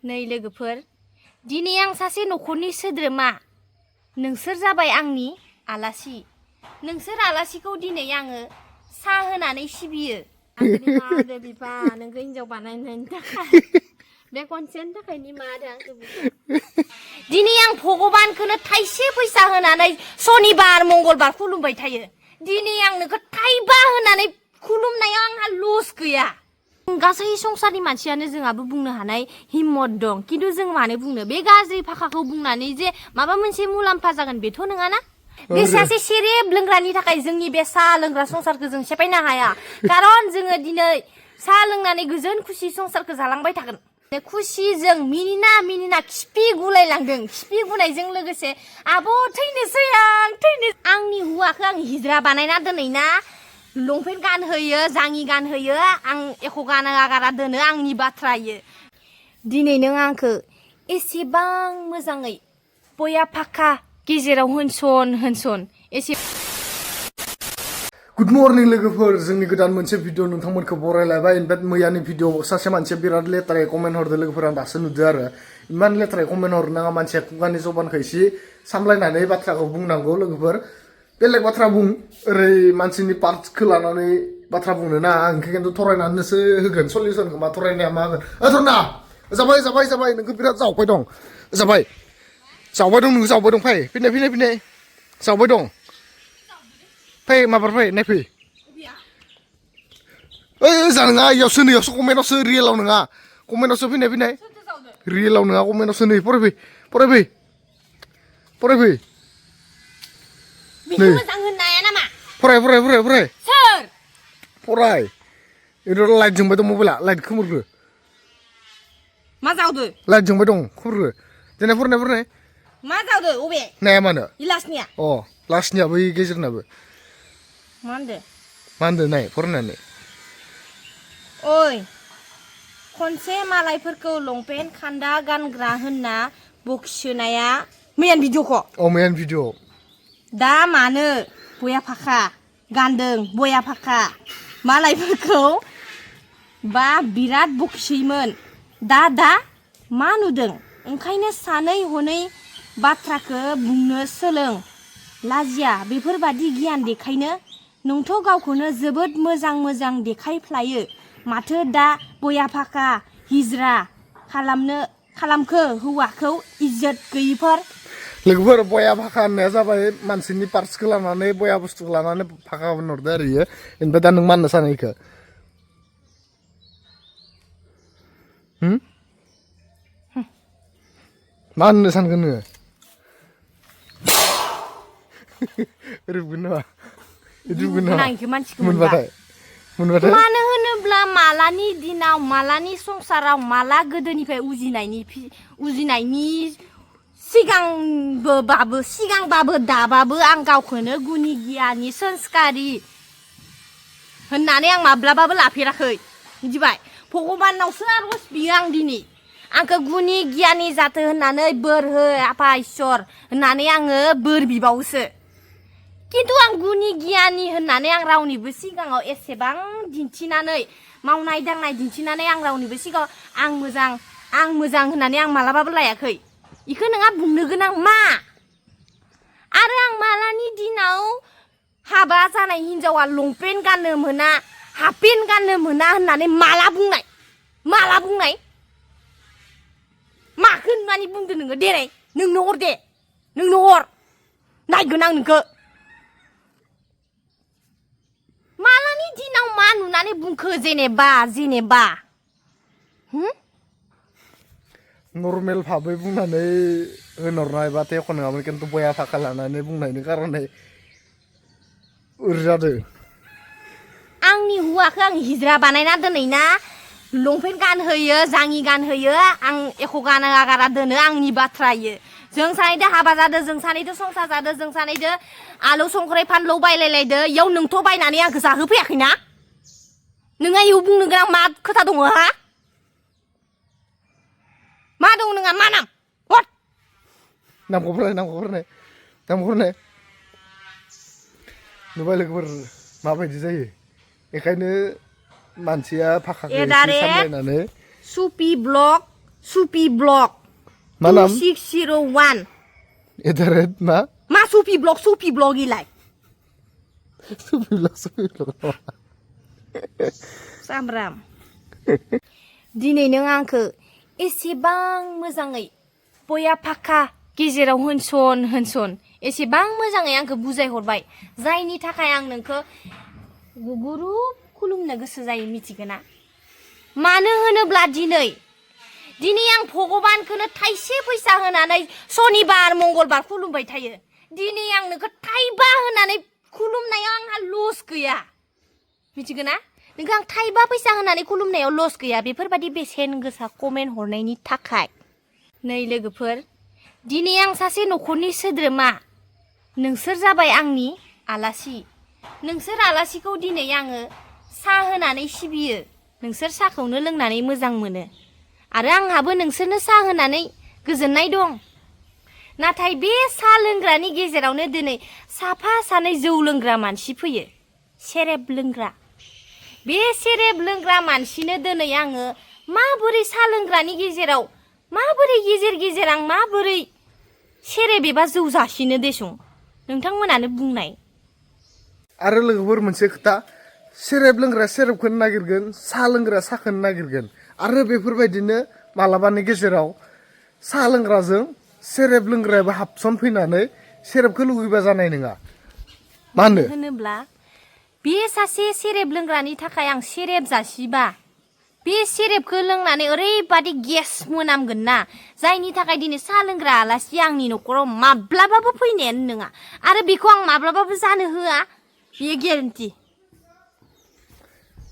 नै लोगोफोर दिनै आं सासे नखरनि सोद्रोमा नोंसोर जाबाय आंनि आलासि नोंसोर आलासिखौ दिनै आङो सा होनानै सिबियो आंनि बिफा नोंखौ हिनजाव बानायनायनि थाखाय बे खनसेनि थाखाय निमाहा आंखौ दिनै आं भगबानखौनो थाइसे फैसा होनानै सनिबार मंगलबार खुलुमबाय थायो दिनै आं नोंखौ थाइबा होनानै खुलुमनायाव आंहा लस गैया गासै संसारनि मानसियानो जोंहाबो बुंनो हानाय हिम्मत दं किन्तु जों मानो बुंनो बे गाज्रि भाषाखौ बुंनानै जे माबा मोनसे मुलाम्फा जागोन बेथ' नङाना बे सासे सेरेब लोंग्रानि थाखाय जोंनि बे साहा लोंग्रा संसारखौ जों सेफायनो हाया खारन जोङो दिनै साहा लोंनानै गोजोन खुसि संसारखौ जालांबाय थागोन खुसिजों मिनिना खिफि गुलायलांदों खिफि गुनायजों लोगोसे आब' थैनोसै आंनि हौवाखौ आं हिजरा बानायना दोनैना लंपेन्ट गानहोयो जाङि गानहोयो आं एख' गाना दोनो आंनि बाथ्रायो दिनै नों आंखौ एसेबां मोजाङै बया फाखा गेजेराव होनसन एसे गुड मर्निं लोगोफोर जोंनि गोदान मोनसे भिडिअ नोंथांमोनखौ बरायलायबाय इनफेक्ट मैयानि भिडिअ सासे मानसिया बिराद लेथ्रायै कमेन्ट हरदो लोगोफोर आं दासो नुदो आरो इमान लेथ्रायै कमेन्ट हरनो नाङा मानसिया खुगानि जबानखौ एसे सामलायनानै बाथ्राखौ बुंनांगौ लोगोफोर बेलेग बाथ्रा बुं ओरै मानसिनि पार्टसखौ लानानै बाथ्रा बुंनो ना आं खिन्थु थरायनानैसो होगोन सलिउसनखौ मा थरायनाया मा होगोन थरना जाबाय नोंखौ बिराद जावबाय दं जाबाय दं नोंखौ जावबाय दं फैनाय जावबाय दं फै माबार फै नायफै ओइ जानाङा इयावसो नैयावसो कमेन्टआवसो रियेलाव नङा कमेन्टआवसो फैनाय रियेलाव नङा कमेन्टआवसो नै फरायफै नै फराय फराय एरर लाइट जोंबाय दं मबाइला लाइट खोमोरग्रो मा जावदो लाइट जोंबाय दं खोमोरग्रो देनाय फरायनाय मा जावदो अबे नाया मानो इलासनिया लास्टनियाबो गेजेरनाबो मा होनदो नाय फरायनानै ओइ खनसे मालायफोरखौ लंपेन्ट खान्दा गानग्रा होनना बखिसोनाया मैयान भिडिअखौ मैयान भिडिअ दा मानो बया फाखा गानदों बया फाखा मालायफोरखौ बा बिराद बखिसैमोन दा मा नुदों ओंखायनो सानै हनै बाथ्राखौ बुंनो सोलों लाजिया बेफोरबादि गियान देखायनो नोंथ' गावखौनो जोबोद मोजां देखायफ्लायो माथो दा बया फाखा हिजरा खालामखो हौवाखौ इज्जत गैयिफोर लोगोफोर बया फाखा होननाया जाबाय मानसिनि पार्टसखौ लानानै बया बुस्थुखौ लानानै फाखा होनहरदो आरो इयो ओमफ्राय दा नों मा होननो सानो इखो मा होननो सानगोन नोङो मोनबाथाय मानो होनोब्ला मालानि दिनाव मालानि संसाराव माला गोदोनिफ्राय उजिनायनि सिगांबाबो दाबाबो आं गावखौनो गुनि गियानि संस्कारी होननानै आं माब्लाबाबो लाफेराखै मिथिबाय भगबानावसो आरज बियो आं दिनै आंखौ गुनि गियानि जाथो होननानै बोर हो आफा इसोर होननानै आङो बोर बिबावोसो किन्तु आं गुनि गियानि होननानै आं रावनिबो सिगाङाव एसेबां दिन्थिनानै मावनाय दांनाय दिन्थिनानै आं रावनिबो सिगाङाव आं मोजां होननानै आं मालाबाबो लायाखै इखौ नोंहा बुंनो गोनां मा आरो आं मालानि दिनाव हाबा जानाय हिनजावा लंपेन्ट गाननो मोना हाफपेन्ट गाननो मोना होननानै माला बुंनाय माखौ होननानै बुंदो नोङो देनाय नोंनो हर नायगोन आं नोंखौ मालानि दिनाव मा नुनानै बुंखो जेनेबा नर्मेल भाबै बुंनानै होनहरनाय बा एख' नङामोन खिन्थु बया फाखा लानानै बुंनायनि कारनै जादों आंनि हौवाखौ आं हिजरा बानायना दोनैना लंपेन्ट गानहोयो जाङि गानहोयो आं एख' गाना दोनो आंनि बाथ्रायो जों सानैदो हाबा जादों जों सानैदो संसार जादों जों सानैदो आलु संख्रि फानलु बायलायलायदो इयाव नोंथ' बायनानै आंखौ जाहोफैयाखैना नोंहा इयाव बुंनो गोनां मा खोथा दङ हा मा दं नोंहा मा नाम हर नामखौ फराय नुबाय लोगोफोर माबायदि जायो बेखायनो मानसिया फाखाखौ एसे सामलायनानै सुपि ब्लग सुपि ब्लग मा नाम 2601 एदारेट मा सुपि ब्लग इलाय सुपि ब्लग सामब्राम दिनै नों आंखो एसेबां मोजाङै बया फाखा गेजेराव होनसन एसेबां मोजाङै आंखो बुजायहरबाय जायनि थाखाय आं नोंखो गुगुरुब खुलुमनो गोसो जायो मिथिगोना मानो होनोब्ला दिनै आं भगबानखौनो थाइसे फैसा होनानै सनिबार मंगलबार खुलुमबाय थायो दिनै आं नोंखो थाइबा होनानै खुलुमनायाव आंहा लस गैया मिथिगोना नोंखो आं थाइबा फैसा होनानै खुलुमनायाव लस गैया बेफोरबायदि बेसेन गोसा कमेन्ट हरनायनि थाखाय नै लोगोफोर दिनै आं सासे न'खरनि सोद्रोमा नोंसोर जाबाय आंनि आलासि नोंसोर आलासिखौ दिनै आङो सा होनानै सिबियो नोंसोर साखौनो लोंनानै मोजां मोनो आरो आंहाबो नोंसोरनो सा होनानै गोजोननाय दं नाथाय बे सा लोंग्रानि गेजेरावनो दिनै साफा सानै जौ लोंग्रा मानसि फैयो सेरेब लोंग्रा बे सेरेब लोंग्रा मानसिनो दिनै आङो माबोरै सा लोंग्रानि गेजेराव माबोरै गेजेर आं माबोरै सेरेब एबा जौ जासिनो देसुं नोंथांमोनानो बुंनाय आरो लोगोफोर मोनसे खोथा सेरेब लोंग्रा सेरेबखौनो नागिरगोन सा लोंग्रा साखौनो नागिरगोन आरो बेफोरबायदिनो मालाबानि गेजेराव सा लोंग्राजों सेरेब लोंग्रायाबो हाबसन फैनानै सेरेबखौ लुगैबा जानाय नङा मा होनोब्ला बे सासे सेरेब लोंग्रानि थाखाय आं सेरेब जासिबा बे सेरेबखौ लोंनानै ओरैबादि गेस मोनामगोन ना जायनि थाखाय दिनै सा लोंग्रा आलासि आंनि न'खराव माब्लाबाबो फैनायानो नङा आरो बेखौ आं माब्लाबाबो जानो होआ बेयो गेरेन्टि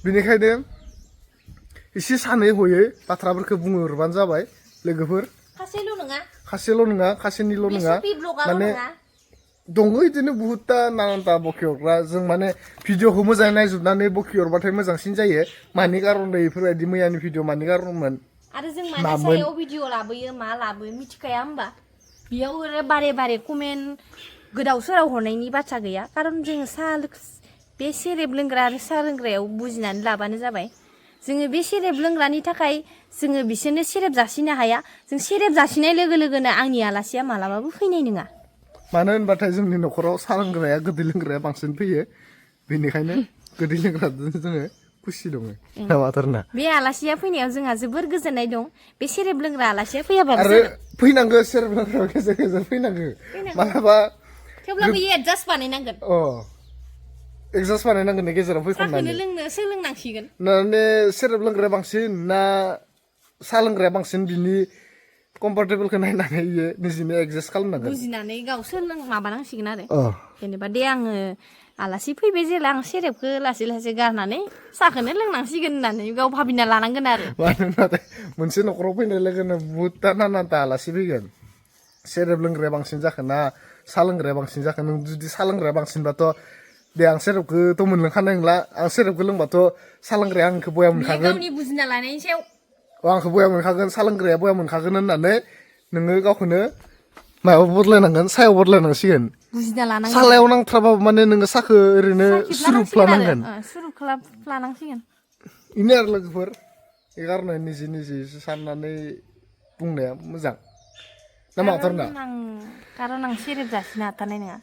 बेनिखायनो एसे सानै हयै बाथ्राफोरखौ बुंहरबानो जाबाय लोगोफोर खासेल' नङा खासेनिल' नङा माने दङ बिदिनो बहुतता नानानता बखिहरग्रा जों माने भिडिअखौ मोजाङै नायजोबनानै बखिहरबाथाय मोजांसिन जायो मानि कारनै बेफोरबायदि मैयानि भिडिअ मानि कारनमोन आरो जों मानि सायाव भिडिअ लाबोयो मा लाबोयो मिथिखाया होमबा बेयाव बारे कमेन्ट गोदाव सोराव हरनायनि बाथ्रा गैया कारन जोङो बे सेरेब लोंग्रा आरो सा लोंग्रायाव बुजिनानै लाबानो जाबाय जोङो बे सेरेब लोंग्रानि थाखाय जोङो बिसोरनो सेरेब जासिनो हाया जों सेरेब जासिनाय लोगो लोगोनो आंनि आलासिया मालाबाबो फैनाय नङा मानो होनबाथाय जोंनि न'खराव सा लोंग्राया गोदै लोंग्राया बांसिन फैयो बेनिखायनो गोदै लोंग्राजों जोङो खुसि दङ माथारना बे आलासिया फैनायाव जोंहा जोबोर गोजोननाय दं बे सेरेब लोंग्रा आलासिया फैयाबाबो आरो फैनांगौ सेरेब लोंग्रा गेजेर फैनांगौ मालाबा थेवब्लाबो एडजास्ट बानायनांगोन एडजास्ट बानायनांगोन गेजेराव फैखननानै लोंनो सोलोंनांसिगोन माने सेरेब लोंग्राया बांसिन ना सा लोंग्राया बांसिन बिनि कम्फर्टेबलखौ नायनानै इयो निजिनो एडजास्ट खालामनांगोन बुजिनानै गाव माबानांसिगोन आरो जेनेबा दे आङो आलासि फैबाय जेला आं सेरेबखौ लासै लासै गारनानै साहाखौनो लोंनांसिगोन होननानै गाव भाबिना लानांगोन आरो मानो होनबाथाय मोनसे न'खराव फैनाय लोगोनो बहुदता नानानता आलासि फैगोन सेरेब लोंग्राया बांसिन जाखोन ना सा लोंग्राया बांसिन जाखोन नों जुदि सा लोंग्राया बांसिनबाथ' दे आं सेरेबखौथ' मोनलोंखानाय नंला आं सेरेबखौ लोंबाथ' सा लोंग्राया आंखौ बया मोनखागोन गावनि बुजिना लानायनि सायाव आंखौ बया मोनखागोन सा लोंग्राया बया मोनखागोन होननानै नोङो गावखौनो मायाव बदलायनांगोन सायाव बदलायनांसिगोन बुजिना लानांगोन सालायाव नांथ्राबाबो माने नोङो साखौ ओरैनो सुरुप लानांगोन सुरुप लानांसिगोन बेनो आरो लोगोफोर बे कारनाव निजे साननानै बुंनाया मोजां ना माथारना कारन आं सेरेब जासिनो हाथारनाय नङा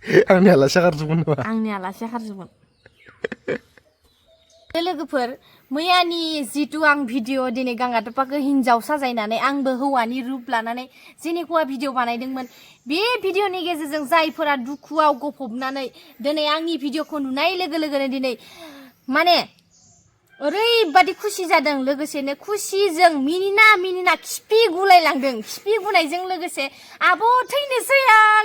आंनि आलासिया खारजोबगोन नामा आंनि आलासिया खारजोबगोन लोगोफोर मैयानि जितु आं भिडिअ दिनै गांगाथफाखौ हिन्जाव साजायनानै आंबो हौवानि रुप लानानै जेनेखुवा भिडिअ बानायदोंमोन बे भिडिअनि गेजेरजों जायफोरा दुखुआव गफबनानै दिनै आंनि भिडिअखौ नुनाय लोगो लोगोनो दिनै माने ओरैबादि खुसि जादों लोगोसेनो खुसिजों मिनिना खिफि गुलायलांदों खिफि गुनायजों लोगोसे आब' थैनोसै आं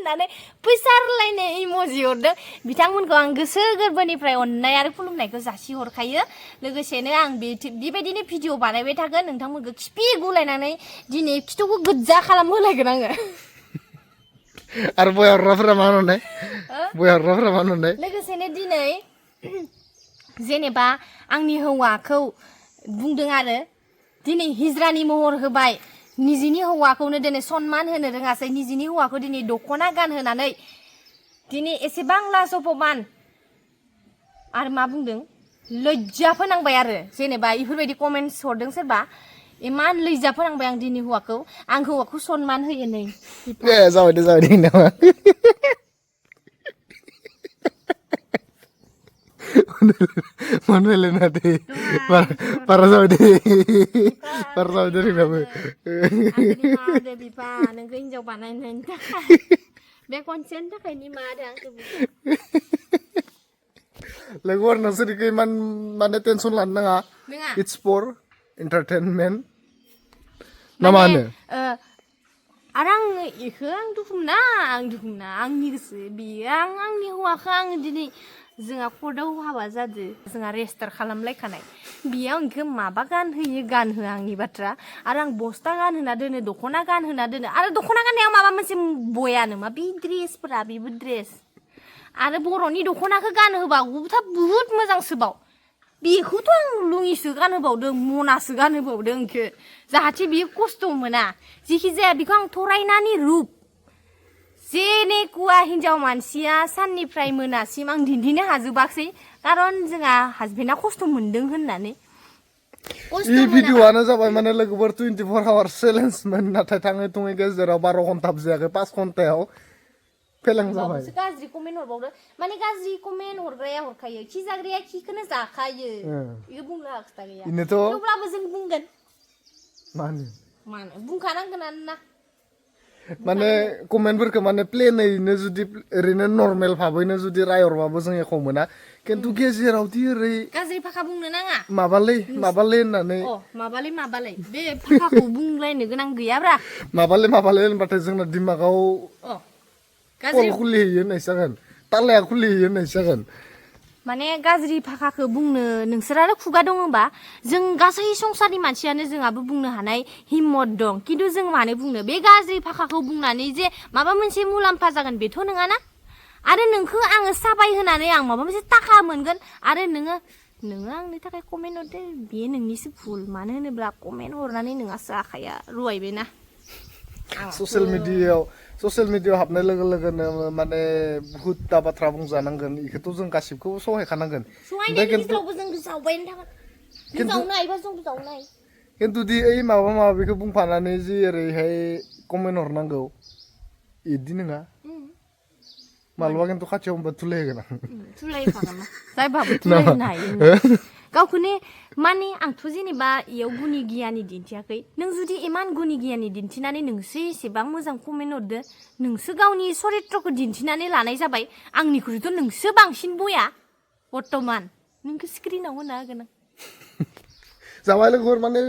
होननानै फैसारलायनाय इम'जि हरदों बिथांमोनखौ आं गोसो गोरबोनिफ्राय अननाय आरो खुलुमनायखौ जासिहरखायो लोगोसेनो आं बेबायदिनो भिडिअ बानायबाय थागोन नोंथांमोनखौ खिफि गुलायनानै दिनै खिथुखौ गोज्जा खालामहोलायगोन आङो आरो बया हरग्राफोरा मा होननाय लोगोसेनो दिनै जेनेबा आंनि हौवाखौ बुंदों आरो दिनै हिजरानि महर होबाय निजिनि हौवाखौनो दिनै सनमान होनो रोङासै निजिनि हौवाखौ दिनै दख'ना गानहोनानै दिनै एसेबां लाज अपमान आरो मा बुंदों लज्जा फोनांबाय आरो जेनेबा इफोरबायदि कमेन्ट्स हरदों सोरबा इमान लज्जा फोनांबाय आं दिनै हौवाखौ आं हौवाखौ सनमान होयो नै जाबाय दे नामा Mana deh, para sama deh, para sama deh kenapa? Angkini mah deh bipa, nengke hinjau panai nengke. Be konsen tak ini mah deh angke bipa. Lagu warna sedikit mana tension lan nga, it's for entertainment. Nama ane? Arang ikhh ang dukumna, angni gese biang angni huaka ang dini. जोंहा कर्टआव हाबा जादो जोंहा register खालामलायखानाय बेयाव आंखौ माबा गानहोयो गानहोआ आंनि बाथ्रा आरो आं बस्ता गानहोना दोनो दख'ना गानहोना दोनो आरो दख'ना गाननायाव माबा मोनसे बयानो मा बे ड्रेसफोरा बेबो ड्रेस आरो बर'नि दख'नाखौ गानहोबा बुहुत मोजांसोबाव बेखौथ' आं लुङिसो गानहोबावदों मनासो गानहोबावदों आंखौ जाहाथे बियो खस्थ' मोना जेखि जाया बेखौ आं थरायनानै रुप जेने कुवा हिन्जाव मानसिया साननिफ्राय मोनासिम आं दिन्थिनो हाजोबाखै खारन जोंहा हासबेन्डआ खस्थ' मोनदों होननानै इ भिडिअ'आनो जाबाय माने लोगोफोर 24 आवार्स चेलेन्ज मोन नाथाय थाङै थुङै गेजेराव 12 घन्टाबो जायाखै 5 घन्टायाव फेलें जाबाय गाज्रि कमेन्ट हरबावदो माने गाज्रि कमेन्ट हरग्राया हरखायो खि जाग्राया खिखौनो जाखायो इखौ बुंनो खोथा गैया थेवब्लाबो जों बुंगोन मानो बुंखानांगोनानो ना माने कमेन्टफोरखौ माने प्लेनैनो जुदि ओरैनो नर्मेल भाबैनो जुदि रायहरबाबो जों एख' मोना खिन्थु गेजेरावदि ओरै गाज्रि भाखा बुंनो नाङा माबालै होननानै माबालै बे भाखाखौ बुंलायनो गोनां गैयाब्रा माबालै होनबाथाय जोंना दिमागाव कल खुलिहैयो होननायसो जागोन तालाया खुलिहैयो होननायसो जागोन माने गाज्रि भाखाखौ बुंनो नोंसोरानो खुगा दङबा जों गासै संसारनि मानसियानो जोंहाबो बुंनो हानाय हिम्मत दं किन्तु जों मानो बुंनो बे गाज्रि भाखाखौ बुंनानै जे माबा मोनसे मुलाम्फा जागोन बेथ' नङाना आरो नोंखौ आङो साबाय होनानै आं माबा मोनसे थाखा मोनगोन आरो नोङो आंनि थाखाय कमेन्ट हरदो बेयो नोंनिसो भुल मानो होनोब्ला कमेन्ट हरनानै नोंहासो आखाइया रुवायबायना ससियेल मिडियायाव हाबनाय लोगो लोगोनो माने बहुतता बाथ्रा बुंजानांगोन इखौथ' जों गासिबखौबो सहायखानांगोन खिन्थु दि ओइ माबाखौ बुंफानानै जि ओरैहाय कमेन्ट हरनांगौ इदि नङा मालाबा खिन्थु खाथियाव होनबा थुलायगोन आं थुलायखागोन जायबाबो थुलायनो हायो गावखौनो माने आंथ' जेनेबा इयाव गुनि गियानि दिन्थियाखै नों जुदि इमान गुनि गियानि दिन्थिनानै नोंसो एसेबां मोजां कमेन्ट हरदो नोंसो गावनि चरित्रखौ दिन्थिनानै लानाय जाबाय आंनिख्रुइथ' नोंसो बांसिन बया बर्तमान नोंखौ स्क्रिनाव होना होगोन आं जाबाय लोगोफोर माने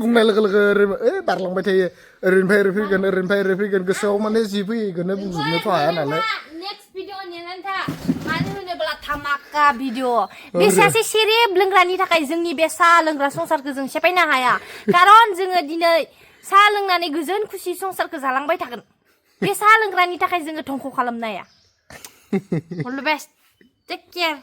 बुंनाय लोगो लोगो बारलांबाय थायो ओरैनिफ्राय ओरै फैगोन गोसोआव माने जि फैगोनो बुंजोबनोथ' हाया नालाय नेक्स्ट भिडिअ नेनानै था मानो होनोब्ला धामाका भिडिअ बे सासे सेरेब लोंग्रानि थाखाय जोंनि बे साहा लोंग्रा संसारखौ जों सेफायनो हाया खारन जोङो दिनै साहा लोंनानै गोजोन खुसि संसारखौ जालांबाय थागोन बे साहा लोंग्रानि थाखाय जोङो धंख' खालामनो हाया all the best tech care